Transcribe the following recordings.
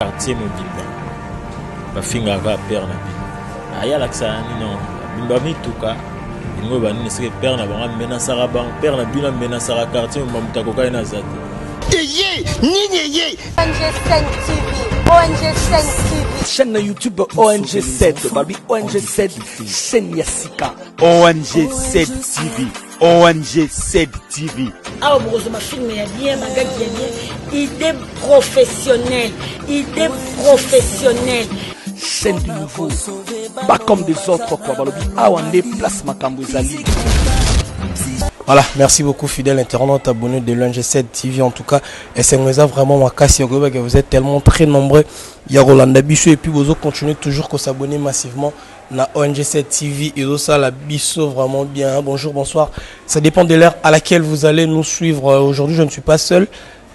Quartier mobimba bafingaka kaka père na bino, aye alakisaka nino bimba mituka elingi oyo banini, soki père na bango amenasaka bango, père na bino amenasaka quartier mobimba, moto akokaki na aza te. Eye nini eye? ONG 5 TV, ONG 5 TV. Chaîne na YouTube ONG 7, babi ONG 7, chaîne ya sika. ONG 7 TV, ONG 7 TV. Awa bokozwa bafilme ya bien, bagagi ya bien, idée professionnelle, idée professionnelle. Chaîne du nouveau, pas comme des autres quoi, balobi awa nde place makambo ezali. Voilà, merci beaucoup fidèle internaute abonné de l'ONG 7 TV. En tout cas, et vraiment makasi que vous êtes tellement très nombreux. Il y a Roland Biso et puis vous continuez toujours à s'abonner massivement na ONG 7 TV et ça la biso vraiment bien. Bonjour, bonsoir. Ça dépend de l'heure à laquelle vous allez nous suivre. Aujourd'hui, je ne suis pas seul.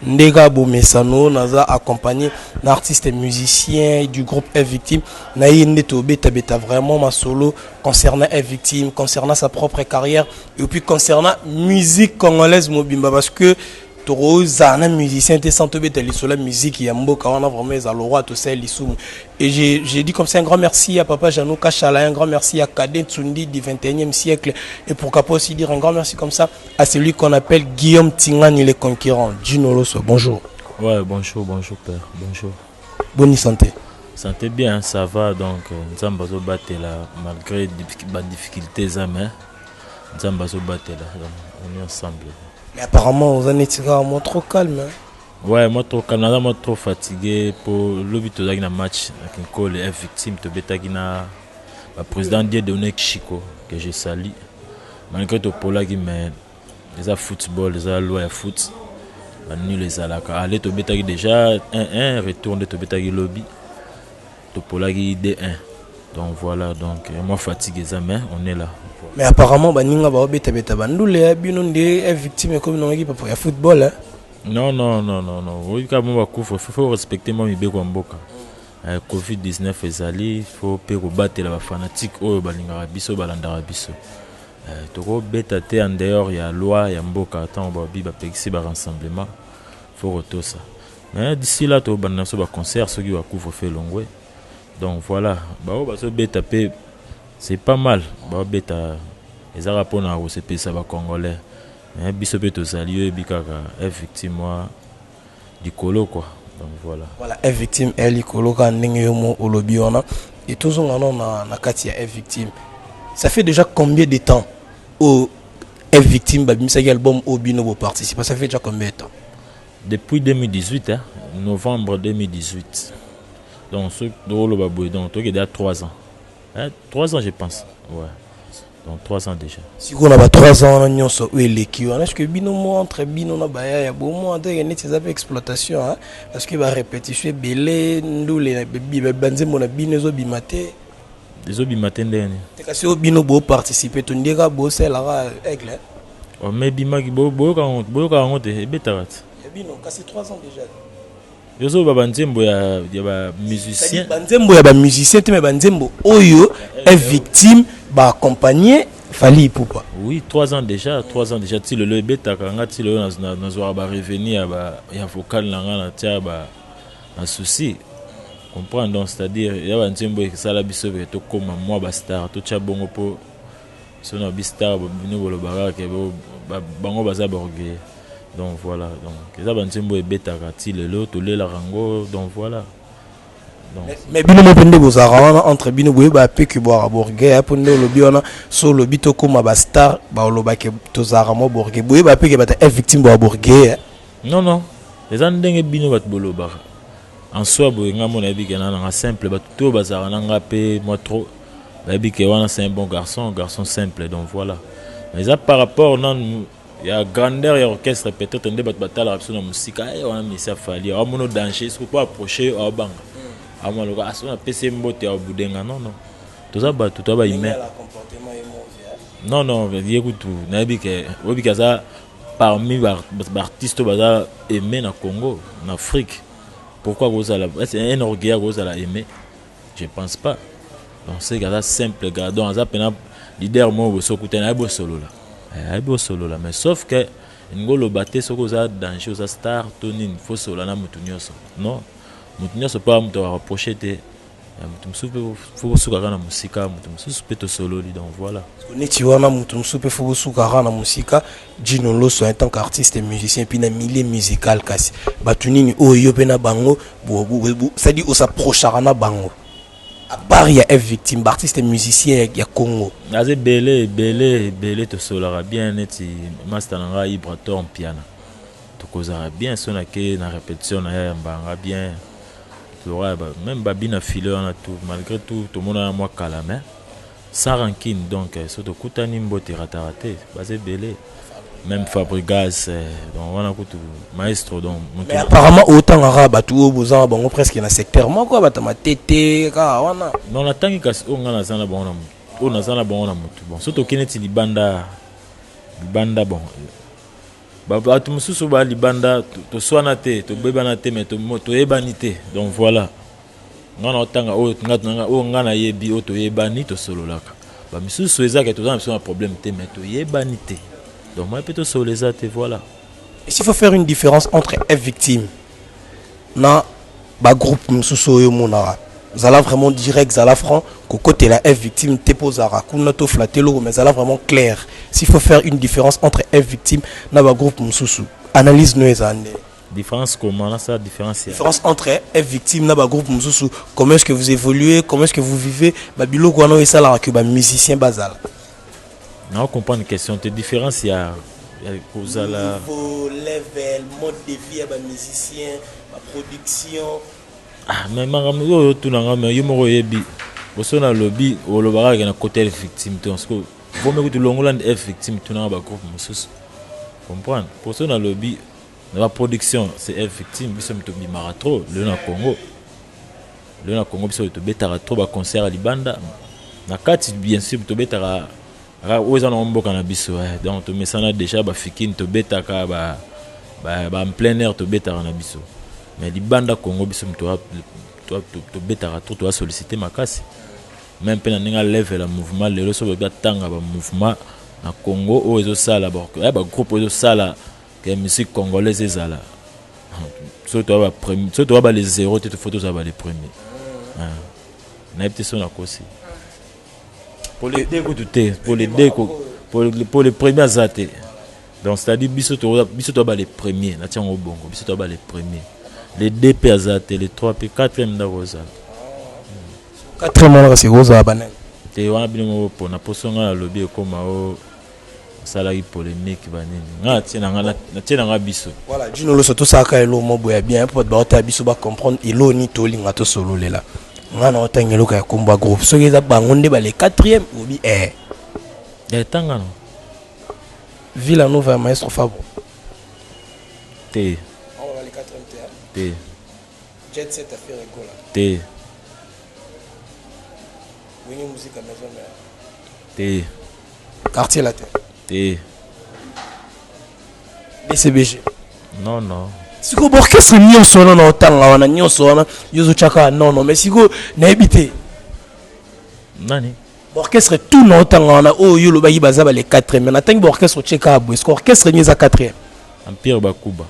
Ndega Bomesano, naza accompagné d'artistes et musiciens du groupe F Victime. Naye nde beta beta vraiment masolo concernant F Victime, concernant sa propre carrière et puis concernant musique congolaise mobimba, parce que tozala na musicien te sans tobeta lisolo ya musique ya mboka wana, vraiment eza le roi tosala lisumu. Et j'ai dit comme ça un grand merci à papa Janou Kachala, un grand merci à Kaden Tsundi du 21e siècle et pourquoi pas aussi dire un grand merci comme ça à celui qu'on appelle Guillaume Tingani le conquérant. Gino Loso, bonjour. Ouais, bonjour, bonjour père, bonjour. Bonne santé. Santé bien, ça va. Donc Nzambe azobatela malgré badifficulté eza, mais Nzambe azobatela, donc on est ensemble. Mais apparemment oza neti kaka mwa trop calme, hein? Ouais, moi trop calme, naza moi trop fatigué po lobi tozalaki na match na Kinkole, F Victime tobetaki na baprésident Dieudonné Chiko que je salue. Malgré topolaki, mais eza football, eza loi ya foot, banul ezalaka. Ale tobetaki déjà 1-1, retour nde tobetaki lobi, topolaki 2-1. Donc voilà, donc moi fatigue eza, mais on est là. Mais apparemment baninga baobetabeta bandule ya bino nde Victime ekomi nongaki papa ya football, hein? Non, non, non, non, non, oyebi kaka mo bakufa, faut respecter mwa mibeko ya mboka. Covid-19 ezali, faut mpe kobatela bafanatike oyo balingaka biso, balandaka biso. Tokobeta te en dehors ya loi ya mboka. Ntango babi bapekisi barassemblement, faut kotosa. Mais d'ici là tobanda biso baconcert soki bacouvre-feu elongwe. Donc voilà, bao bazobeta mpe c'est pas mal, baobeta ezaka mpona kosepelisa bacongolais, mais biso mpe tozali, oyebi kaka F Victime mwa likolo quoi. Donc voilà. Voilà, F Victime e likolo kaka ndenge yo mo olobi wana. E tozonga no na kati ya F Victime. Ça fait déjà combien de temps oyo F Victime babimisaki album oyo bino boparticipe? Ça fait déjà combien de temps? Depuis 2018, hein, novembre 2018. Donc soki tokoloba boye, donc toki déjà 3 ans, hein, 3 ans je pense, ouais, donc 3 ans déjà. Sikoyo na ba 3 ans wana nyonso oyo eleki wana, est-ce que bino mo entre bino na baya ya bomo anteke neti eza mpe exploitation, hein? Parce que barépétition ebele, ndule banzembo na bino ezobima te. Ezobima te ndenge nini? Te, kasi oyo bino boparticipe, tondeka bosalaka aigle. Oh, mais ebimaki, boyoka yango te, ebetaka te. Ya bino kasi 3 ans déjà. Ozoloba banzembo ya bamusicien? Banzembo ya bamusicien te, mais banzembo oyo F Victime baaccompagne Fally Ipupa. Oui, 3 ans déjà, 3 ans déjà. Ti lelo ebetaka nga, ti lelo nazwaka barevenu ya vocal na nga, natia na souci comprendre. Donc c'est à dire ya banzembo esala biso ke tokóma mwa bastar, totya bongo mpo so na bistar bino bolobaka ke bango baza baorgueil. Donc voilà, donc eza banzembo ebetaka ti lelo, tolelaka yango. Donc voilà, donc Mais bino mo mpe nde bozalaka wana entre bino, boyeba mpe ke bwaka borgueil, mpo nde olobi wana, so olobi tokóma bastar, balobake tozalaka mwa borgueil, boyeba mpe ke bata F Victime bwaka borgueil. Non, non, eza ndenge bino bato bolobaka. En soi boye, nga mo nayebi ke na nanga simple, bato to bazalaka na nga mpe mwa trop bayebi ke wana c'est un bon garçon, garçon simple. Donc voilà, mais eza par rapport nanu ya grandeur ya orchestre, peut-être nde bato batalaka biso na mosika, e wana misi afali aomona danger, soki po approche aobanga, amona loka aso napesi ye mbote ya budenga. Non, non, toza bato, toza bahumain. Non, non, ye kutu nayebi ke oyebi ke aza parmi baartiste oyo baza aimé na Congo, na Afrique. Pourquoi kozala un orgueil, kozala aimé? Je pense pas. Donc c'est aza simple gars, donc aza mpena leader moko boso okutani, ayebi osolola, ayebi osolola. Mais sauf que elingi oloba te soki oza danger, oza star to nini, faut solola na motu nyonso, non. Moto nyonso mpe moto areproche te. Moto mosusu mpe fo bosukaka na mosika, moto mosusu mpe tosololi, donc voilà. Neti wana moto mosusu mpe fo bosukaka na mosika. Djino Loso en tant qu'artiste et musicien, puis na milieu musical, kasi bato nini oyo yo mpe na bango, c'est-à-dire osapprochaka na bango à part ya F Victime, baartiste musicien ya Congo? Naza ebele, ebele, ebele. Tosolaka bien. Neti master na ngai Ibrator Mpiana, tokozala bien. So nake na répétition na ye, yambanga bien. Toka même babina file wana, tout malgré tout tomonana mwa kala, mais sans rancune. Donc so tokutani, mbote erataka te. Baza ebele, même Fabrigas, donc wana kutu maestro, donc. Mais apparemment otangaka bato oyo boza na bango presque na secteur moko, bato matete kaka wana. Non, natangi kasi oyo ngai naza na bango na motu, oyo naza na bango na motu. Bon, so tokei neti libanda, libanda, bon, bato mosusu baya libanda, toswana te, tobebana te, mais toyebani te. Donc voilà, ngai na otanga oyo oyo ngai nayebi, oyo toyebani, tosololaka. Bamisusu ezaka toza na biso na problème te, mais toyebani te, donc moi mpe tosolola eza te, voilà. Et s'il faut faire une différence entre F Victime na bagroupe mosusu oyo omonaka, zala vraiment direct, zala franc, kokotela F Victime te mpo ozalaka kuna to flatte eloko, mais zala vraiment clair. S'il faut faire une différence entre F Victime na bagroupe mosusu, analyse no ezala nde? Différence comment? Nasala différence ya? Différence entre F Victime na bagroupe mosusu. Comment est-ce que vous évoluez? Comment est-ce que vous vivez babiloko wana oyo esalaka ke bamusicien bazala? Nao comprendre question te. Différence ya kozala? Niveau, level, mode de vie ya bamusicien, baproduction. Ah, mais makambo oyo otunanga, mais yo moko oyebi. Boso nalobi, olobaka kaka na côté F Victime te, parce que vomi kutu longola nde F Victime, tunanga bagroupe mosusu, comprendre. Poso nalobi na baproduction, c'est F Victime. Biso tobimaka trop lelo na Congo. Lelo na Congo, biso tobetaka trop baconcert ya libanda. Na kati, bien sûr, tobetaka oyo eza nango mboka na biso. Donc tomesana déjà bafikini, tobetaka ba en plein air, tobetaka na biso. Mais libanda Congo, biso tobetaka trop, toa sollicité makasi, même mpe na ndenge alevel ya mouvement. Lelo so boyebi atanga bamouvement na Congo oyo ezosala ya bagroupe oyo ezosala ke musique congolaise ezala, so toya ba les zéro te, faut tozala ba les premiers. Nayebi te so nakosi. Pour les deux kutu te, pour les deux, pour les premiers aza te. Donc c'est à dire biso toya ba les premiers. Natia yango bongo, biso toya ba les premiers. Les deux mpe aza te, les trois mpe, quatrième ndako ozala. Quatrième wana kasi ekozala banani? Te, wana bino moko mpona poso. Ngai nalobi ekóma o osalaki polémique banini. Ngai natie na nga biso. Voilà, Djino Loso, tosalaka eloko mo boye ya bien mpo bato baotala biso bacomprendre eloko nini tolinga tosololela. Ngai na otanga eloko ya kombo ya groupe, soki eza bango nde bale quatrième, obi eh. Etanga no. Villa Nova ya maestro Fabro? Te. Te. Jet Set Affaire Egola? Te. Wenge Musica Maison Mère? Te. Quartier Latin? Te. BCBG? Non. Sikoyo baorchestre nyonso wana na otanga wana nyonso wana, yo ozotyaka non, mais sikoyo nayebi te. Nani? Baorchestre tout na otanga wana oyo yo olobaki baza bale quatrième, mais natangi baorchestre otie kaka boye. Siko orchestre nini eza quatrième? Empire Bakuba.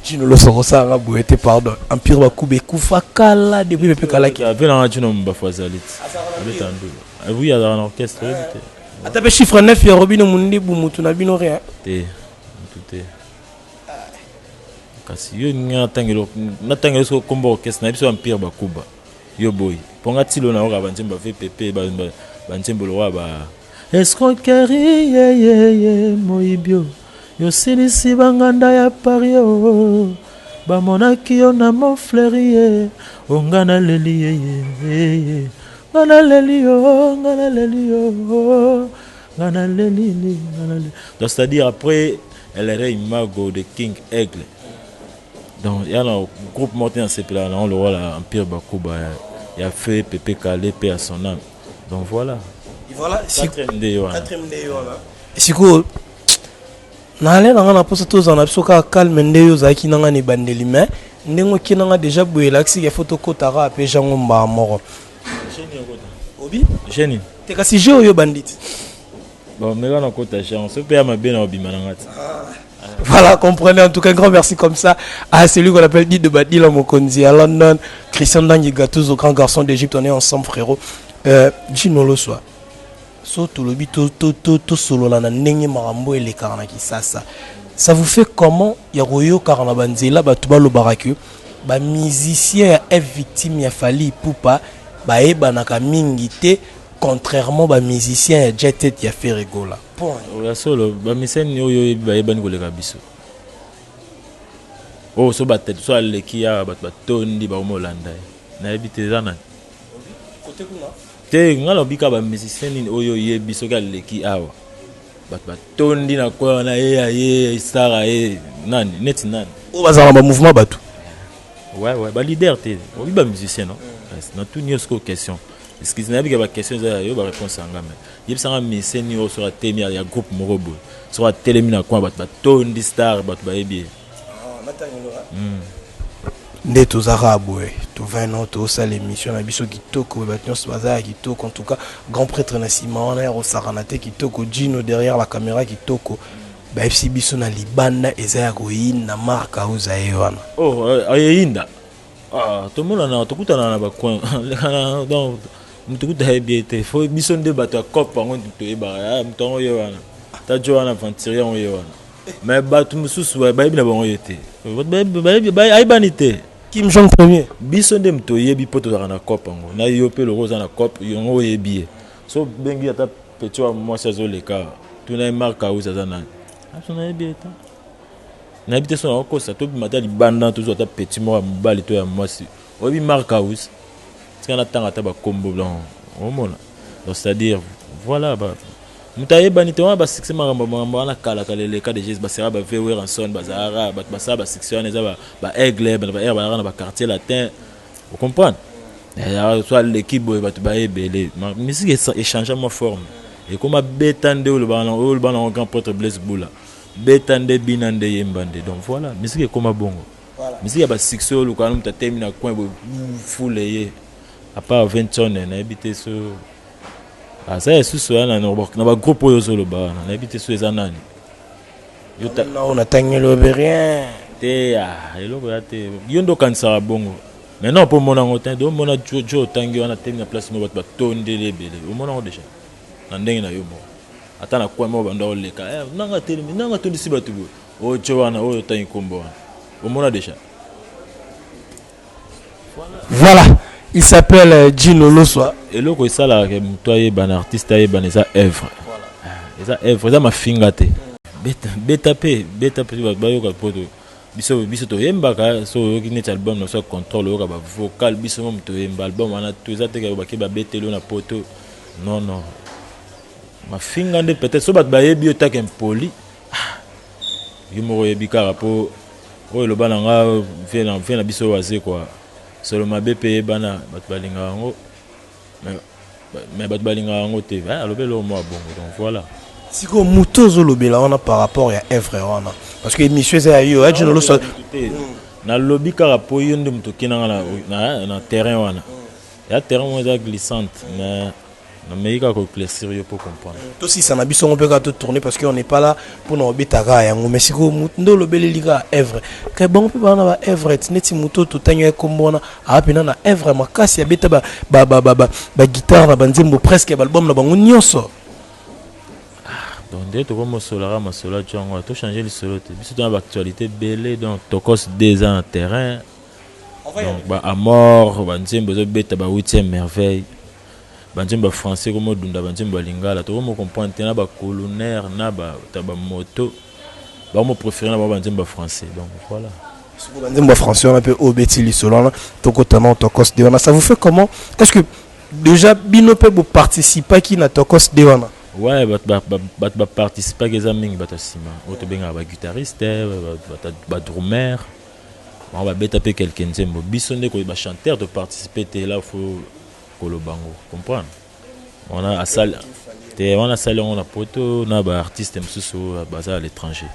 Djino Loso, kosalanga boye te, pardon. Empire Bakuba ekufa kala, depuis pepe kalaki. Ape nanga Djino Mbafu azali ti abeta ndula. Oui, azalaka na orchestre, oyebi te? Ata mpe chiffre 9 ya Robino Mundibu, mutu na bino, rien? Te, mutu te. Kasi yo nga natangelo soki kombo orchestre na biso Empire Bakuba, yo boyi mpo nga tilo nayoka banzembo ya VPP, banzembo lokola ba escroquerie yeyeye moyibio, yosilisi banganda ya Paris o bamonaki yo na Montfleury ye o nga naleli yeye, nga naleli yo, nga naleli yo, nga naleli, nga naleli. Donc c'est à dire après El Rey Mago de King Aigle, donc ya na groupe moko te nasepelaka nango lokola Empire Bakuba ya feu Pepe Kale, pe ya son âme. Donc voilà. Voilà. Quatrième nde wana. Quatrième nde wana. Sikoyo naale na nga na mposa tozala na biso kaka calme nde yo ozalaki na nga na ebandeli, mais ndenge okie na nga déjà boye elakisi ke fo tokɔtaka ape jango mbaa moko. Obi? Geni. Te, kasi je oyo bandi ti. Bon, meka nakota genre so mpe ya mabe na obima na nga ti. Voilà, comprenez. En tout cas, un grand merci comme ça à celui qu'on appelle Dit de Badila Mokonzi à London, Christian Dangi Gattuso, grand garçon d'Égypte. On est ensemble, frérot. Gino Loswa. So tolobi to to to to solola na ndenge makambo elekaka na Kisasa. Ça vous fait comment ya koyokaka na banzela bato balobaka ke bamusicien ya F Victime ya Fally Ipupa bayebanaka mingi te, contrairement bamusicien ya Jet Set ya Ferre Gola? Point. Ya solo, bamusicien oyo oyebi bayebani koleka biso oyo so batete so aleki awa, bato batondi bakomolanda ye, nayebi te eza nani te. Nga nalobi kaka bamusicien nini oyo oyebi soki aleki awa, bato batondi na koya wana, ye aye star, ye nani, neti nani? Oyo bazala na bamouvement bato. Ouais, baleader te, obi bamusicien non. Na tout nyonso ko question, excuse, nayebi ke baquestion eza ya yo, baréponse yanga, mais yebisanga musicien nini oyo soki atemi ya groupe moko boye, soki atelemi na coin, bato batondi, star, bato bayebi ye? Nde tozaka boye, tovai tosala émission na biso kitoko, bato nyonso baza ya kitoko. En tout cas, grand prêtre na nsima wana ya kosakana te, kitoko. Gino derrière la caméra, kitoko. Bayebisi biso na libanda eza ya koyinda, Mark auza ye wana. Oh, ayeyinda. Ah, tomonana, tokutana na bacoin, donc moto kuta ayebi ye te. Fo biso nde bato ya cope yango toyebaka moto yango ye wana, tajo wana, aventurier yango ye wana, mais bato mosusu bayebi na bango ye te, ayebani te. Kim Jong Premier. Biso nde moto oyebi mpo tozalaka na cope yango na yo mpe loko oza na cope yango, oyebi ye. So bengi ata petit wa mwasi azoleka, tuna ye Mark House aza nani, aso nayebi ye te, nayebi te. So nakokosa, tobima ata libanda, tozwa ata petit moko ya mobali to ya mwasi, oyebi Mark House, tika natanga ata bakombo blanc, omona. Donc c'est à dire, voilà, moto ayebani te wana. Basuccès, makambo makambo wana kalakala eleka déjà. Basera ba Werrason bazalaka bato basala basuccès wana, eza baaigle, baare bazalaka na baquartier latin, ocomprendre? So aleki boye, bato bayebele. Musique échange mwa forme, ekoma beta nde oloba nango. Grand prêtre Blaise Bula, beta nde, bina nde, yemba nde. Donc voilà, musique ekoma bongo, musique ya basuccès oyo olukana moto atemi na coin boye, fule ye, à part 20 tonne, nayebi te. So aza lisusu wana na bagroupe oyo ozoloba wana, nayebi te so eza nani. Natangeli obe rien. Te, eloko ya te, yo nde okanisaka bongo. Maintenant mpo omona yango te, omona jo otangi wana temi na place moko, bato batondeli ebele, omona yango déjà na ndenge na yo moko, ata na coin moko banda oleka, nanga telemi, nanga atondisi bato boye, oyo jo wana oyo otangi nkombo wana, omona déjà. Voilà, il s'appelle Gino Loswa. Eloko esalaka moto ayebana, artiste ayebana, eza œuvre, eza œuvre, eza mafinga te. Beta mpe, beta mpe, bato bayoka. Po biso toyembaka, so oyoki neti album na biso ya Contrôle, oyoka bavocal, biso mo toyemba album wana to eza teke bake babeteli oyo na poto. Non, non, mafinga nde peut-être so bato bayebi yo take impoli, yo moko oyebi kaka. Mpo oyo eloba na nga vie na biso oyo aze kua solo mabe mpe eyebana, bato balingaka yango, mais bato balingaka yango te, alobi eloko moko ya bongo. Donc voilà. Sikoyo moto ozolobela wana par rapport ya œuvre wana, parce que émission eza ya yo, Gino Loswa. Nalobi kaka mpo yo nde moto okendanga na terrain wana, ya terrain moko eza glissante, mais nameki kaka koéclaircir yo mpo comprendre. Tosisa na biso ngo mpe kaka totourner, parce que on n'est pas là mpona kobeta kaka yango. Mais sikoyo motu nde olobeleli kaka œuvre ke bango mpe baa na ba œuvre, neti motu oyo totangi ye kombo wana, aa mpena na œuvre makasi, abeta baguitare na banzembo presque ya baalbum na bango nyonso. Donc nde tokomosolaka masolo atyo yango, tochange lisolo te. Biso tona baactualité ebele. Donc Tokos d eza na terrain, donc baamor, banzembo ezobeta ba 8e merveille, banzembo ya français komodunda, banzembo ya lingala tokomo comprendre te, na bacolonnaire na bamoto bakomo préféré na bango banzembo ya français. Donc voilà. Banzembo ya français wana mpe oyo obeti lisolo wana, tokotana Tokos de wana. Ça vous fait comment? Est ce que déjà bino mpe boparticipaki na Tokos de wana? Ouais, bato baparticipaki eza mingi, bato ya nsima oyo tobengaka baguitariste, badrummer, bango babeta mpe quelque nzembo. Biso nde bachanteur toparticipe te, là faut koloba ngo, comprendre wana asali te, wana asali yango na poto na baartiste mosusu oyo baza à l'étranger.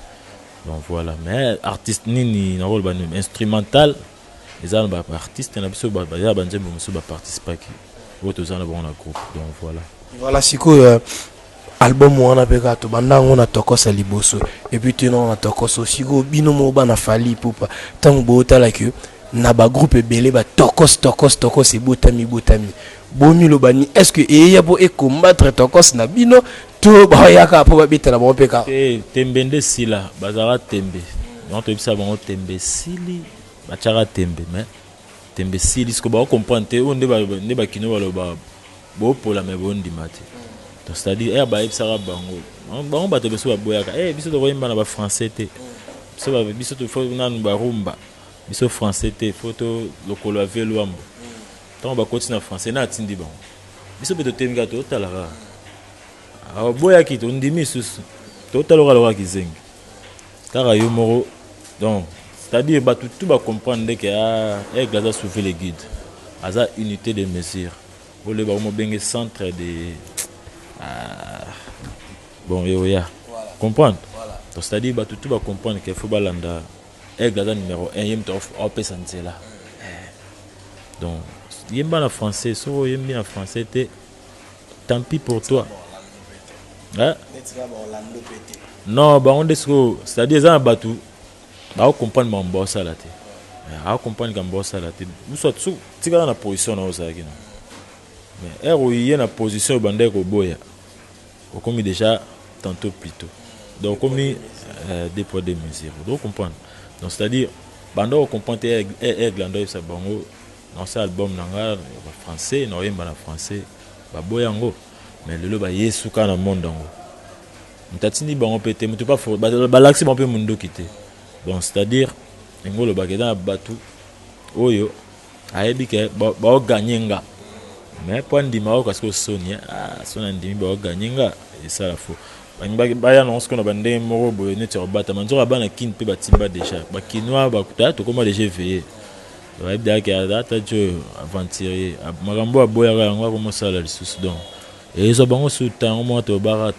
Donc voilà, mais artiste nini nakoloba nini, instrumental eza na baartiste na biso, baza banzembo mosusu baparticipaki oyo toza na bango na groupe. Donc voilà. Voilà, sikoyo. Album wana mpe kaka tobanda yango na Tokos ya liboso et puis tena na Tokos sikoyo. Bino moko bana Fally Ipupa, ntango bootala ke na bagroupe ebele ba Tokos, Tokos, Tokos ebotami botami, bomiloba ni est ce que eyeya mpo ecombattre Tokos na bino to bayaka mpo babetela bango mpe kaka? Te, tembe nde esila. Bazalaka tembe, donc toyebisa bango tembe esili. Batiaka tembe, mais tembe esili. Siko bakocomprendre te oyo nde bakino baloba bopola, mais bondima te. Donc c'est à dire ere bayebisaka bango, bango bato biso baboyaka: "Eh, biso tokoyemba na bafrançais te, biso faut nanu barumba, biso français te, faut to lokolo ya vie Lwambo." Ntango bakoti na français na atindi bango, biso mpe totemi kaka, totala kaka. Boyaki, tondimi lisusu, totala kaka lokola kizengi kaka yo moko. Donc c'est à dire bato tout bacomprendre ndeke Aigle aza sauver le guide, aza unité de mesure oyo bakomobenge centre de, ah, bon, yo oya comprendre. Donc c'est à dire bato tout bacomprendre ke faut balanda Aigle, aza numéro 1, ye moto aopesa nzela. Donc yemba na français, soki oyembi na français te, tant pis pour toi, hein? Non, bango nde sikoyo, c'est-à-dire eza na bato bakocomprendre makambo baosala te, akocomprendre kambo baosala te. Soit tikala na position na ozalaki na, mais ere oye na position oyo bandaki koboya, okomi déjà tantôt plutôt, donc okomi deux poids deux mesures. Donc comprendre, donc c'est à dire banda kocomprendre te. Aigle ando oyebisa bango naosala album na nga bafrançais, naoyemba na français, baboya yango. Mais lelo baye suka na monde yango, moto atindi bango mpe te, moto balakisi bango mpe munduki te. Donc c'est à dire yango olobaka eza na bato oyo ayebi ke baoganye nga, mais mpo andima oyo kasi osoni soni, andimi baoganye nga, esala fo baya nango sikoyo na bandenge moko boye neti ya kobatama. Nzoka bana Kine mpe batimba déjà, Bakinois tokóma déjà éveillé, bayebi dayaki ata jo aventurier, makambo aboyaka yango akomosala lisusu. Donc ezwa bango suta yango moko, tobaka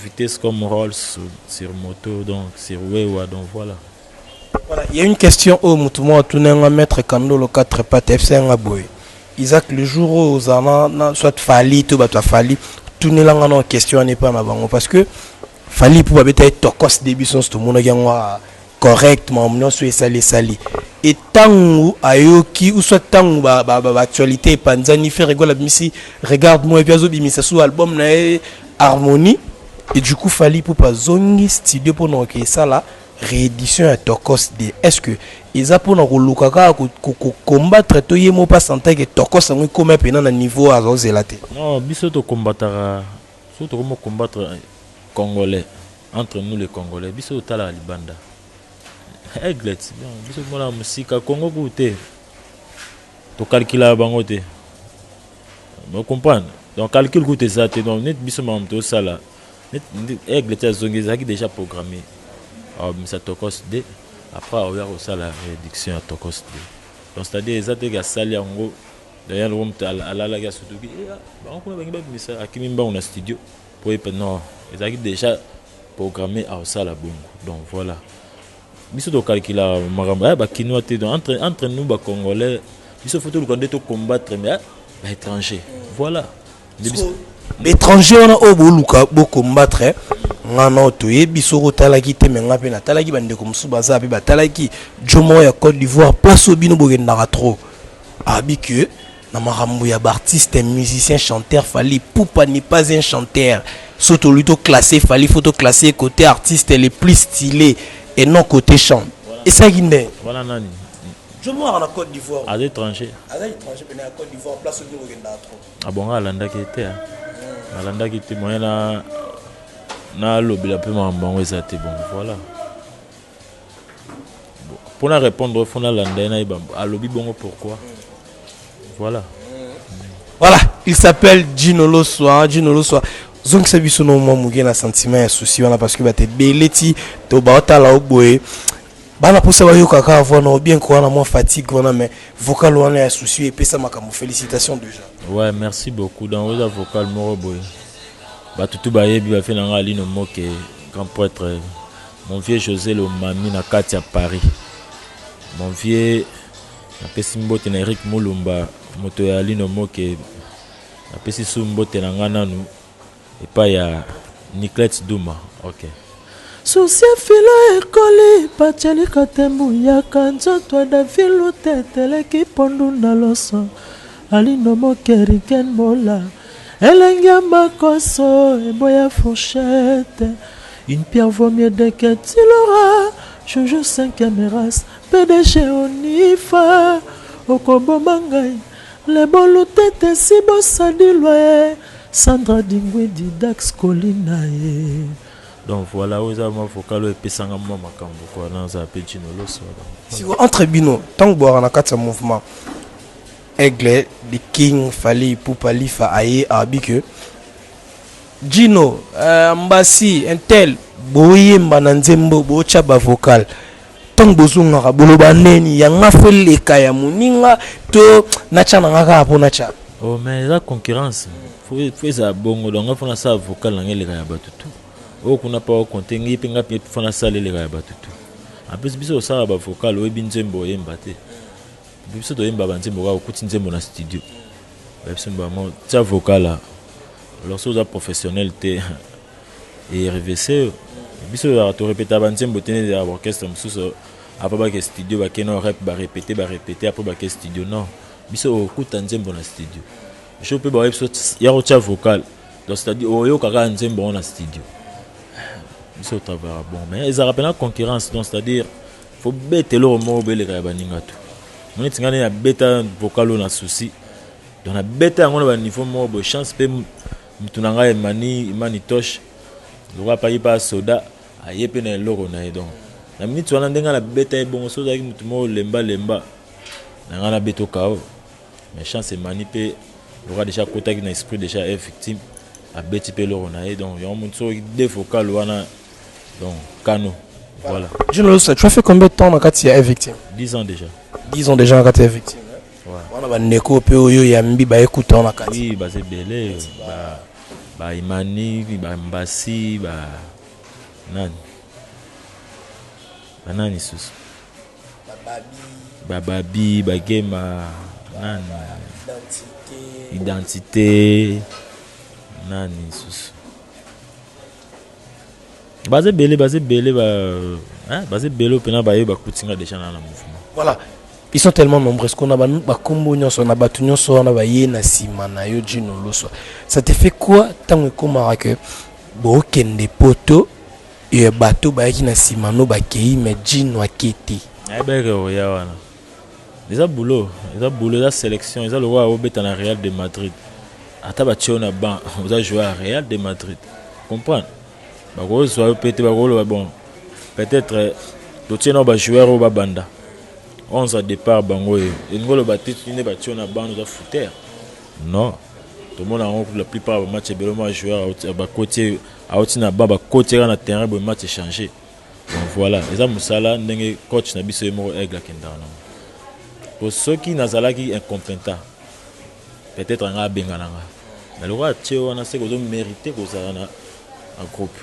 vitesse comme Rolls sur moto, donc sur wewa, donc voilà. Voilà, il y a une question au mutumo atunenga maître Kandolo 4 pattes FC nga boye. Isaac, le jour où ozana na soit Fally to bato Fally, tunelanga na question n'est pas na bango, parce que Fally pour babeta Tokos début son tout monde yango correct, makambo nyonso esali esali. E ntango ayoki ou soit ntango baactualité epanzani, Ferre Gola abimisi Regarde moi et puis azobimisa su album na ye Harmonie, et du coup Fally mpo bazongi studio mpona koke esala réédition ya Tokos 2. Est ce que eza mpona koluka kaka kocombattre to ye mo mpa santake Tokos yango ekóma mpena na niveau azozela te? Non, biso tokombataka, so tokoma combattre Congolais, entre nous les Congolais, biso totalaka libanda. Aigle, biso mona mosika, Congo kutu te, tokalkulaka bango te, comprendre. Donc calcul kutu eza te. Donc neti biso makambo tosala, neti Aigle te azongi, ezalaki déjà programmé abimisa Tokos 2, après aoya kosala réduction ya Tokos 2. Donc c'est à dire eza teke asali yango d'ailleurs loko moto alalaki asutuki bango kuna bangi babimisa, akimi mbango na studio po yepe. Non, ezalaki déjà programmé aosala bongo. Donc voilà, biso tokalkulaka makambo aya Bakinois te. Donc entre nous Bacongolais, biso faut toluka nde tocombattre, mais baétranger, voilà. Baétranger wana oyo boluka bocombattre, nga na toyebi soki otalaki te, me nga mpe natalaki, bandeko mosusu baza mpe batalaki jo moko ya Côte d'Ivoire, place oyo bino bokendaka trop, abi ke na makambo ya baartiste musicien chanteur, Fally Ipupa n'est pas un chanteur. So tolui toclasse Fally, faut toclasse côté artiste les plus stylé et non côté chant. Esalaki nde Wana nani? Jo moko na Côte d'Ivoire. Aza étranger? Aza étranger pene ya Côte d'Ivoire, place oyo bino bokendaka trop. Abonga alandaki te, alandaki te, moyen na nalobela mpe makambo yango eza te. Bon, voilà, mpona répondre faut nalanda ye, nayeba alobi bongo pourquoi. Voilà. Voilà, il s'appelle Gino Loswa. Gino Loswa, zongisa biso no mwa moke na sentiment ya souci wana, parce que bato ebele ti to baotala o boye, bana mposa bayoka kaka voix na bien ko wana mwa fatigue wana, mais vocal wana ya souci epesa makambo. Félicitations déjà. Ouais, merci beaucoup. Donc oza vocal moko boye, bato tu bayebi bafe na nga Alino Moke, grand prêtre, mon vieux José Lomami na kati ya Paris, mon vieux, napesi mbote na Eric Mulumba, moto ya Alino Moke. Napesi su mbote na nga nanu. Epai ya Niclette Duma. Ok. Susi filo ekoli pacheli katembu yaka nzoto ya Davilu teteleki pondu na loso Alino Mokeri Ken Mola elengi ya makoso eboya fourchette. Une pierre vaut mieux deux que tu l'auras. Joujou cinquième race PDG Onifa okoboma ngai lebolu tete si bosadilwa ye Sandra Dingwidi Dax Colina ye. Donc voilà, oyo eza mwa vocal oyo epesanga mwa makambo quoi, nazala mpe Djino Loso. Siko entre bino ntango bwaka na kati ya mouvement Aigle the King Fally Ipupa Lifa aye abi que Djino Mbasi un tel boyemba na nzembo botya ba vocal, ntango bozongaka boloba neni yanga fo eleka ya moninga to natya na nga kaka mpo natya? Oh, mais eza concurrence, faut ezala bongo. Donc nga fo nasala vocal na nga eleka ya bato tu oyo kuna mpa okonte ngai mpe nga mpe fo nasala eleka ya bato tu. En plus biso osala bavocal, oyebi nzembo oyemba te. Biso toyemba banzembo kaka okuti nzembo na studio, babiso bango tia vocal. Alors soki oza professionnel te, erevese. Biso torepeta banzembo te neti ya orchestre mosusu, après bake studio, bake no rep, barepete barepete, après bake studio. Non, biso okuta nzembo na studio jour mpe baoyebi biso ya kotia vocal. Donc c'est-à-dire oyoka kaka nzembo yango na studio. Biso travaillera bon, mais ezalaka mpena concurrence. Donc c'est-à-dire faut beta eloko moko boeleka ya baninga to neti ngai nde nabeta vocal oyo na souci. Donc nabeta yango na baniveau moko boye. Chance mpe mutu na ngai Emani, Emani Tosh, lokola apaki mpe asoda aye mpe na eloko na ye. Donc na minute wana ndenge nabeta ye bongo, so ozalaki mutu moko lemba lemba na ngai nabeta okao. Mais chance Emani mpe lokola déjà akotaki na esprit déjà est victime, abeti mpe eloko na ye. Donc yango motu soki deux vocal wana, donc kano, voilà. Djino Loso, tu as fait combien de temps na kati ya Victime? 10 ans déjà. 10 ans déjà na kati ya Victime. Wana bandeko mpe oyo yambi bayekuta wana kati? Oui, baza ebele, ba Imani, ba Mbasi, ba nani, banani susu, bababi, bagema, nani, identité, nani susu, baza ebele, baza ebele, baza ebele mpena baye bakutinga déjà na mouvement. Voilà, ils sont tellement nombreux qu'on a bakombo nyonso na bato nyonso wana baye na nsima na yo. Djino Loso, ça te fait quoi ntango ekomaka ke bookende poto e bato bayaki na nsima no bakei, mais Djino ake te? Nayebaki oya wana. Eza boulot, eza boulot, eza sélection. Eza lokola obeta na Real de Madrid, ata batie yo na banc, oza joueur ya Real de Madrid, comprendre? Bakozwa yo mpe te, bakoloba bon, peut-être totie nao bajoueur oyo babanda 11 à départ bango oyo. Elingi oloba te nde batie yo na banc oza fouteur, non. Tomona yango la plupart ya bamatch ebele, mwa joueur bakoti auti na banc, bakoti kaka na terrain boye, match échangé. Donc voilà, eza mosala ndenge coach na biso ye moko Aigle akendaka nango. Po soki nazalaki incompétent, peut-être anga abenga na nga, mais lokola atie wana, seke ozomérite kozala na groupe.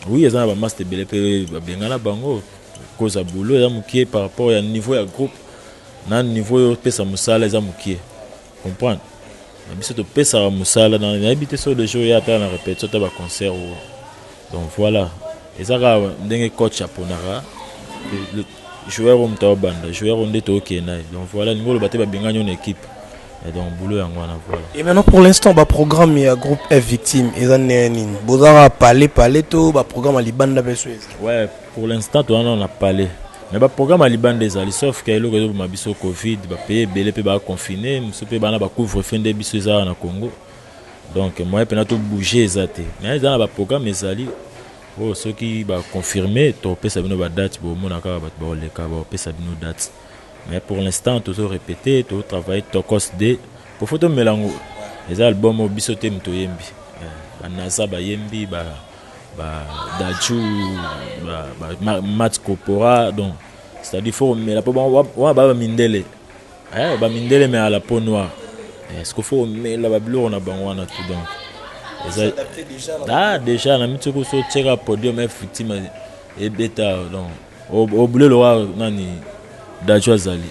Oui, eza na bamaster ebele mpe babengana bango koza boulot eza mokie par rapport ya niveau ya groupe na niveau oyo opesa mosala eza mokie, comprendre? Na biso topesaka mosala, nayebi te so deja oya ata na répétition, ata baconcert oyo. Donc voilà, eza kaka ndenge coach aponaka joueur oyo, moto aobanda joueur oyo nde tookende na ye. Donc voilà, lingi oloba te babengani yo na équipe. Et donc boulot yango wana, voilà. Et maintenant, pour l'instant, baprogramme ya groupe F Victime eza ndenge nini? Bozaka pale pale to baprogramme ya libanda mpe so eza? Ouais, pour l'instant towana na pale, mais baprogramme ya libanda ezali, sauf ke eloko ezoboma biso Covid. Bapays ebele mpe baconfine, mosusu mpe bana bacouvre-feu nde biso eza na Congo. Donc moyen mpena tobouge eza te, mais eza na baprogramme ezali oyo soki baconfirme topesa bino badate, bomona kaka bato bakoleka bakopesa bino date. Mais pour l'instant tozo répéter, totravaille tokos d po fo tomela yango. Eza album oyo biso te moto oyembi, banaza bayembi, ba Dadju, ba Mat Corpora. Donc c'est-à-dire faut komela mpo wana baa bamindele, bamindele mais à la peau noire. Est-ce qu'il faut komela babiloko na bango wana tout? Donc eza ah déjà na miti soki so otieka podium Victime ebeta, donc obule loka nani Dadju azali.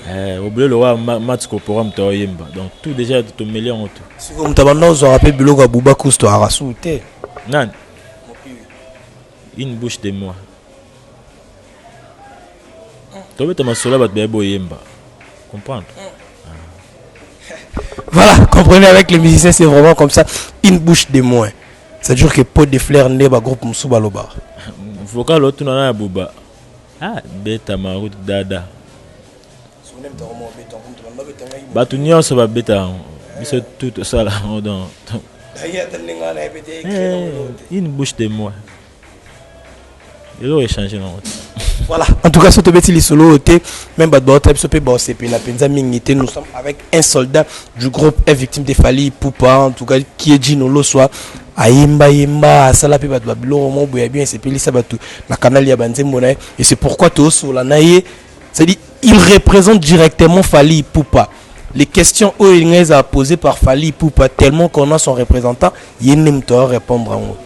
Eh, obele lokola Mats Kopora moto aoyemba. Donc tout déjà tomeli yango tout. Sikoyo moto abanda ozwaka mpe biloko ya Buba Kusto arasu te. Nani? Une bouche de moi. Tobeta masolo ya bato baye boyemba. Comprendre? Voilà, comprenez avec les musiciens, c'est vraiment comme ça. Une bouche de moins. C'est-à-dire que pot de fleurs nde ba groupe mosusu baloba. Vocal otuna na ya Buba. Ah, beta maroute dada. Bato nyonso babeta yango. Biso tout tosala yango donc. Eh, une bouche de moi. Eloko échanger nango te. Voilà, en tout cas, surtout Betty Lisolo, même bato baota biso pe baosepela mpenza mingi te. Nous sommes avec un soldat du groupe est victime de Fally Ipupa, en tout cas, qui est Djino Loswa. Ayemba yemba, asala pe bato ba biloko moko boye ya bien, esepelisa bato na canal ya banzembo na ye. Et c'est pourquoi tosola na ye, c'est-à-dire il représente directement Fally Ipupa. Les questions oyo elingi ezala posées par Fally Ipupa, tellement qu'on a son représentant, ye nde moto ao répondre yango.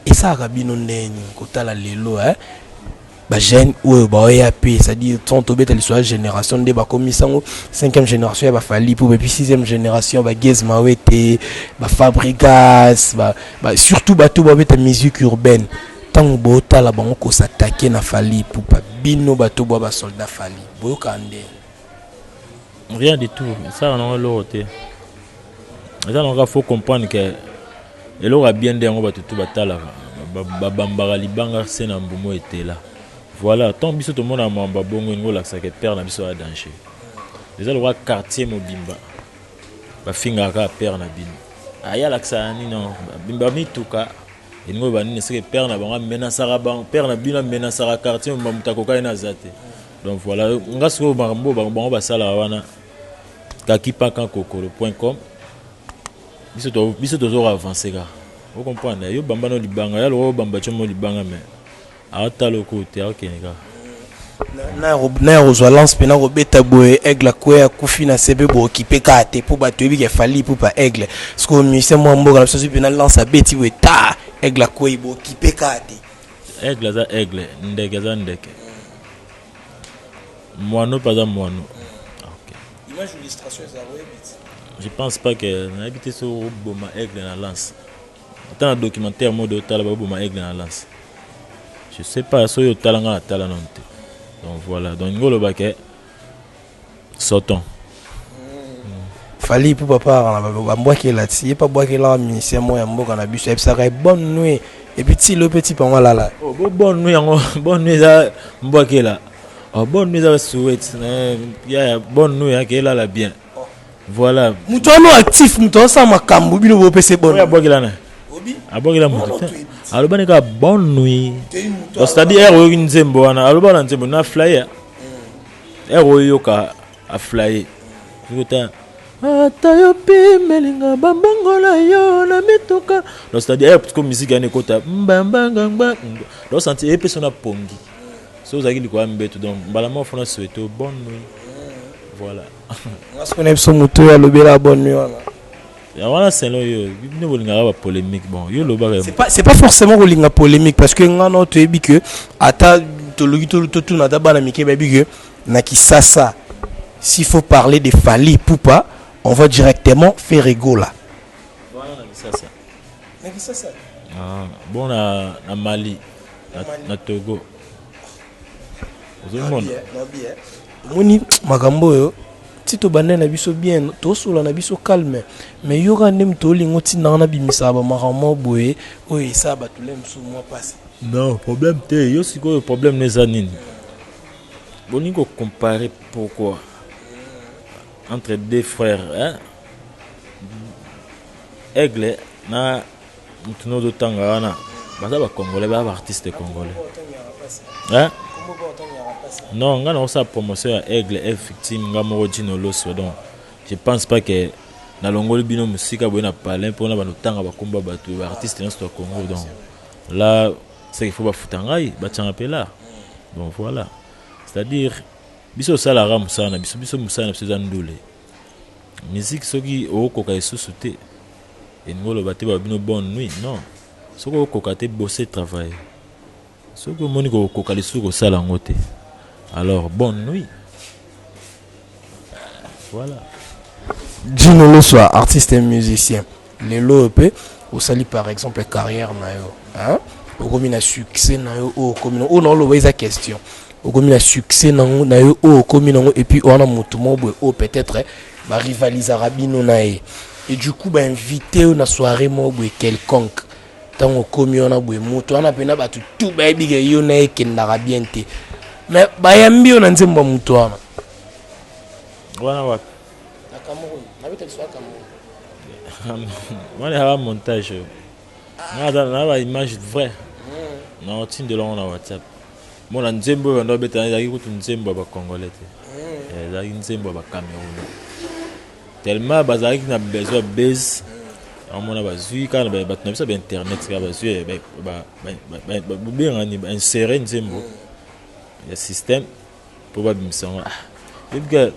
Esalaka bino ndenge nini kotala lelo, hein? Ba jeune oyo baoya pe, c'est-à-dire tant tobeta lisolo ya génération nde bakomisa yango cinquième génération ya baFally Ipupa, et puis sixième génération baGaz Mawete, baFabregas, surtout bato babeta musique urbaine. Ntango bootala bango kosatake na Fally Ipupa, bino bato bwa basoldat Fally, boyokaka ndenge? Rien du tout. Esalaka nango eloko te. Eza nango kaka faut comprendre que eloko ya bien nde yango bato tu batalaka, babambaka libanga se na mbumu etela. Voilà, ntango biso tomonaka makambo ya bongo, elingi olakisaka père na biso ya danger. Eza lokola quartier mobimba bafingaka kaka père na bino, aye alakisaka nini bamituka, elingi oyo banini, seke père na bango amenasaka bango, père na bino amenasaka quartier mobimba, moto akokaki na aza te. Donc voilà, nga sikoyo makambo bango basalaka wana, kakipakankokolo.com, biso tozoka avance kaka. Ocomprendre? Yo bamba no libanga ya loko obamba tio mo libanga, mais aotala oko te, aokende kaka. Na ya kozwa lance mpena kobeta boye, aigle akweya, akufi na se mpe bookipe kaka te, mpo bato yebi ke Fally Ipupa aigle. Sikoyo musicien mwa mboka na biso azwi mpena lance, abeti boye, ta aigle akwei, bookipe kaka te. Aigle aza aigle, ndeke aza ndeke, mwano mpe aza mwano. Ok. Image illustration eza oyebi. Je pense pas que nayebi te soki oboma aigle na lance. Ata na documentaire mode otala, baboma aigle na lance, je sais pas soki otala, nga natala nano te. Donc voilà, donc ningo oloba ke sortons. Fally Ipupa papa na bambwakela ti ye mpe abwakelaka musicien moko ya mboka na biso, ayebisaka ye bonne nuit, et puis ti lo mpe ti pango alala. Oh, bo bonne nuit yango, bonne nuit eza mbwakela. Oh, bonne nuit eza souhaite ya bonne nuit ake elala bien. Voilà. Moto wana actif, moto azosala makambo, bino bopesa bonne. Oyo abwakela na abwakela moto te, alobani kaka bonne nuit. Donc c'est-à-dire ere oyoki nzembo wana, aloba na nzembo na flyer, ere oyoka aflaye kota ata yo pimelinga bambongola yo na mituka. Donc c'est-à-dire ere ko musique yana ekota mbambangangba, donc senti epesa na pongi so ozalaki likolo ya mbeto. Donc mbala moko fona souhaite bonne nuit, voilà. Nga soki na biso moto oyo alobela bonne nuit wana. Ya wana selon yo, bino bolingaka bapolémique. Bon, yo olobaka. C'est pas forcément kolinga polémique, parce que nga na toyebi que ata tologi, totuna ata bana mike, bayebi que na Kisasa, s'il faut parler de Fally Ipupa, on va directement Ferre Gola. Wana na Kisasa. Na Kisasa. Ah, bon, na Mali, na Togo ozomona. Omoni makambo oyo ti tobandai na biso bien, tosola na biso calme, mais yoka nde moto olinga otindanga nabimisaka bamakambo boye oyo esala bato le mosusu mwa mpasi. Non, problème te. Yo sikoyo problème no eza nini? Bolingi kocompare pourquoi entre deux frères, hein? Aigle na mutu no ozotanga wana baza bacongolais, baza baartiste congolais, hein? Non, nga nakosala promotion ya Aigle F Victime, nga moko Djino Loso. Donc je pense pas que nalongoli bino mosika boye na palin mpona banotanga bakomba bato baartiste nyonso ya Congo. Donc là, c'est qu'il faut bafuta ngai, batianga mpe là. Donc voilà, c'est à dire biso osalaka mosala na biso, biso mosala na biso eza ndule, musique. Soki okokoka lisusu te, elingi oloba te babino bonne nuit. Non, soki okokoka te, bosser, travailler. Soki omoni kokoka lisusu kosala yango te, alors bonne nuit. voilà. Djino Loswa, artiste et musicien. Lelo pe osali par exemple carrière na yo, hein? Okomi na succès na yo oyo okomi na oyo naoloba eza question. Okomi na succès na ngo na yo oyo okomi nango et puis wana motu moko boye oyo peut-être ba rivalisaka bino na ye. Et du coup ba invité yo na soirée moko boye quelconque. Ntango okomi wana boye moto wana mpena bato tout bayebi ke yo na ye ekendaka bien te. Mais bayambi yo na nzembo ya moto wana. Wana wapi? Na Cameroun, nabeta liso ya Cameroun. Wana ezaka montage oyo. Nga aza na ba image vrai. Na otindela yango na WhatsApp. Mona nzembo oyo bando babeta ezalaki kutu nzembo ya ba Congolais te. Ezalaki nzembo ya ba Camerounais. Tellement bazalaki na besoin ya base. Yango bazwi kaka na bato na biso ba internet kaka bazwi bobengani ba insérer nzembo ya système mpo babimisa yango. Ah, yebi ka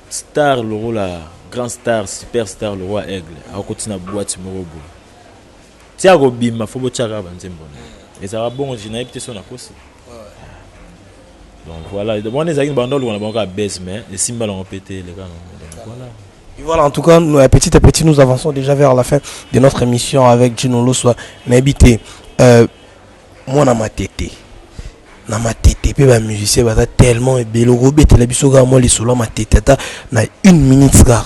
star lokola grand star, super star lokola Aigle akoti na boîte moko boye ti akobima fo botia kaka banzembo na ye. Ezalaka bongo, je nayebi te so nakosi. Donc voilà, wana ezalaki bando oluka na bango kaka base, mais esimba nango mpe te, eleka nango. Donc voilà. Et voilà, en tout cas, nous, petit à petit, nous avançons déjà vers la fin de notre émission avec Djino Loswa. Nayebi te, mwana Matete. Na Matete, pe ba musicien baza tellement ebele, okobetela biso kaka mwa lisolo ya Matete ata na une minute kaka.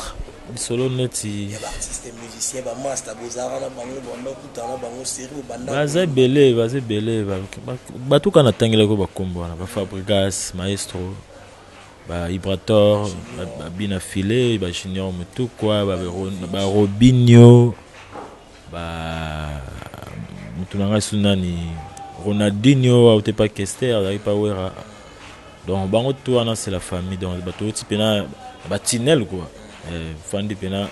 Lisolo neti Ya ba artiste musicien, ba master bozalaka na bango, banda okutana na bango série obanda. Baza ebele, baza ebele, bato kaka natangelaki bakombo wana, bafabrigas, maestro, ba Ibrator, babina file, bajunior mutukwa, barobinio, ba motu na ngai su nani, Ronaldinho aute pa Kester, azalaki pa Wera. Donc bango to wana, c'est la famille. Donc bato oti mpena batinel quoi, fandi mpena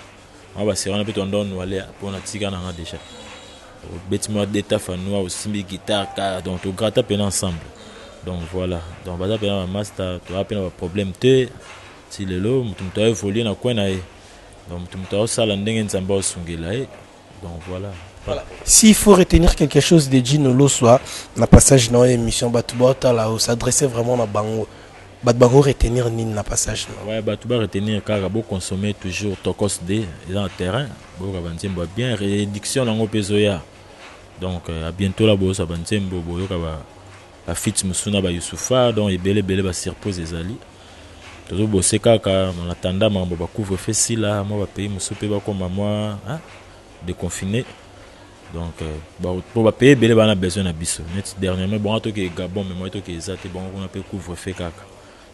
mwa basera wana mpe tondo noale mpona tika nanga déjà obeti mwa detafa noir, osimbi guitare ka, donc tograta mpena ensemble. Donc voilà, donc baza mpena bamaster, toza mpena baproblème te. Ti lelo motu moto aévolue na coin na ye, donc motu moto aosala ndenge Nzambe aosungela ye. Donc voilà. Voilà. S'il faut retenir quelque chose de Djino Loswa, na passage dans l'émission, bato là, s'adresser vraiment na bango. Bato bako retenir nini na passage na. Ouais, bato ba retenir kaka bo consommer toujours Tokos D, eza na terrain, boyoka banzembo ya bien, réduction nango mpe ezoya. Donc à bientôt la boyosa banzembo, boyoka ba feat mosusu na ba Yusufa, donc ebele ebele ba surprise ezali. Tozobose kaka en attendant makambo ba couvre-feu esila, mwa ba pays mosusu mpe bakoma mwa, hein, déconfiné. Donc po ba pays ebele bana besoin na biso. Neti dernièrement bongo toke Gabon, mais moi toke eza te, bongo kuna mpe couvre-feu kaka.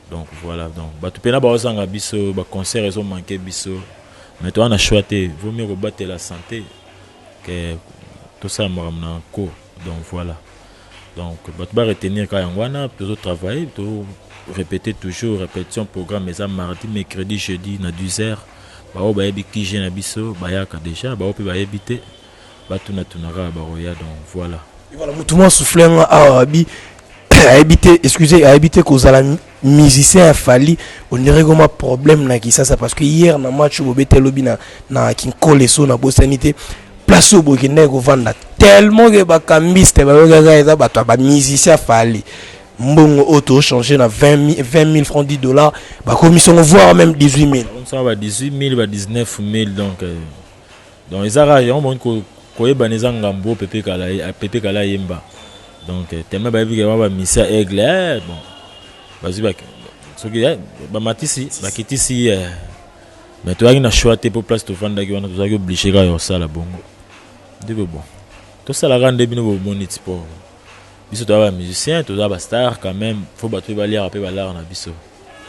Donc voilà, donc bato mpena baozanga biso, ba concert ezomanke biso, mais toza na choix te, vaut mieux kobatela santé ke tosala makambo na nko. Donc voilà, donc bato ba retenir kaka yango wana. Tozotravaille, to répéter toujours, répétition programme eza mardi, mercredi, jeudi na 10 heures. Bao bayebi kige na biso bayaka déjà, bao mpe bayebi te batunatuna kaka, bakoya. Donc voilà. Et voilà, mutu mwa souffle nga awa abi ayebi te, excusez, ayebi te kozala musicien ya Fally, on dirait comme un problème na Kisasa, parce que hier na match bobete lobi na Kinkole so na bosani te place oyo bokendaki kovanda, tellement ke bakambiste bayokaka eza bato ya bamusicien ya Fally, mbongo oyo tochange na 20 000 francs, 10 $ bakomi songo, voire même 18 000. Bakomisaka ba 18 000, ba 19 000. Donc eza kaka yango moni koyebana eza ngambo oyo Pepe Kala ayemba. Donc tellement bayebi ke wana bamisia Aigle, bon, bazwi soki bamatisi bakitisi, mais toyaki na choix te, mpo place tovandaki wana tozalaki obligé kaka ya kosala bongo. Nde bon, tosalaka nde bino bomoni ti, mpo biso toza bamusicien, toza bastar quand même, faut bato mpe baliaka mpe balara na biso,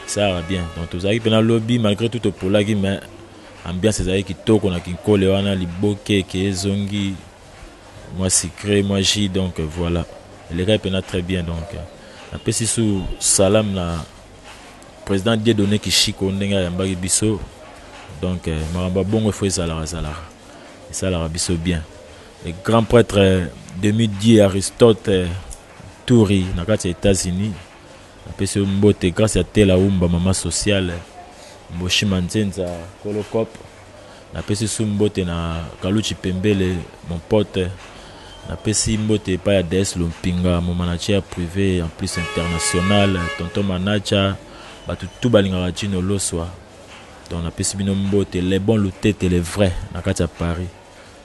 esalaka bien. Donc tozalaki mpena lobi, malgré tout topolaki, mais ambiance ezalaki kitoko na Kinkole wana, liboke eke ezongi, mwa sucré, mwa jus. Donc voilà, elekaki mpena très bien. Donc napesi su salam na président Dieudonné Kishiko ndenge ayambaki biso. Donc makambo ya bongo efo ezalaka, ezalaka, esalaka biso bien. Le grand prêtre demi dieu Aristote Touri na kati ya États-Unis, napesi yo mbote. Grâce ya Tela Umba, mama sociale Mboshima Nzenza Kolokop, napesi su mbote na Kaluchi Pembele, mon pote. Napesi mbote epai ya DS Lompinga, mon manager privé en plus international, tonton manager. Bato tu balingaka Djino Loswa. Donc napesi bino mbote, les bons lutete, les vrais na kati ya Paris.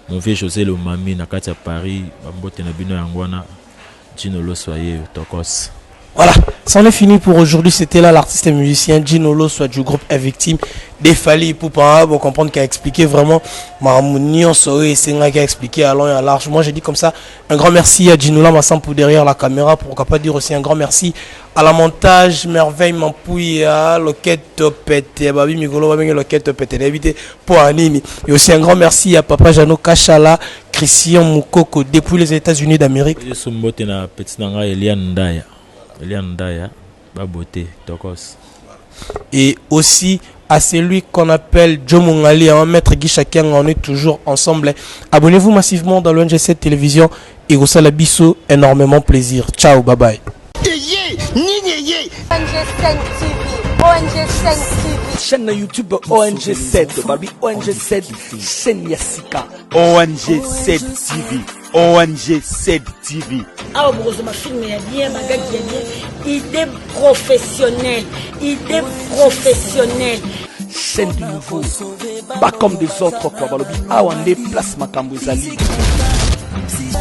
Mon vieux José Lomami na kati ya Paris, bambote na bino yango wana. Gino Loswa ye tokos. Voilà, c'en est fini pour aujourd'hui. C'était là l'artiste et musicien Gino Loswa du groupe Est Victime de Fally Ipupa. Bon, comprendre qu'il a expliqué vraiment makambo nyonso et c'est qui a expliqué à long et à large. Moi, j'ai dit comme ça, un grand merci à Ginola Massampu derrière la caméra. Pourquoi pas dire aussi un grand merci à la montage Merveille Mampouya, Loquette Topete, Babi Migolo, Babi Loquette Topete, invité pour Anini. Et aussi un grand merci à Papa Jano Kachala, Christian Moukoko depuis les États-Unis d'Amérique. Yesu mbote na petit na ngai Eliane Ndaya. Eliane Ndaya, babote tokos. Et aussi à celui qu'on appelle Joe Mungali, hein, Maître Guy Chakiang, on est toujours ensemble. Abonnez-vous massivement dans l'ONG 7 Télévision et au biso énormément plaisir. Ciao, bye bye. ONG 5 TV, ONG 5 TV. Chaîne YouTube ONG 7, babi ONG 7, chaîne ya sika. ONG 7 TV, ONG 7 TV. Awa bokozwa bafilm ya bien, bagagi ya bien, idée professionnelle, idée professionnelle. Chaîne du nouveau, pas comme des autres quoi, balobi awa nde place makambo ezali.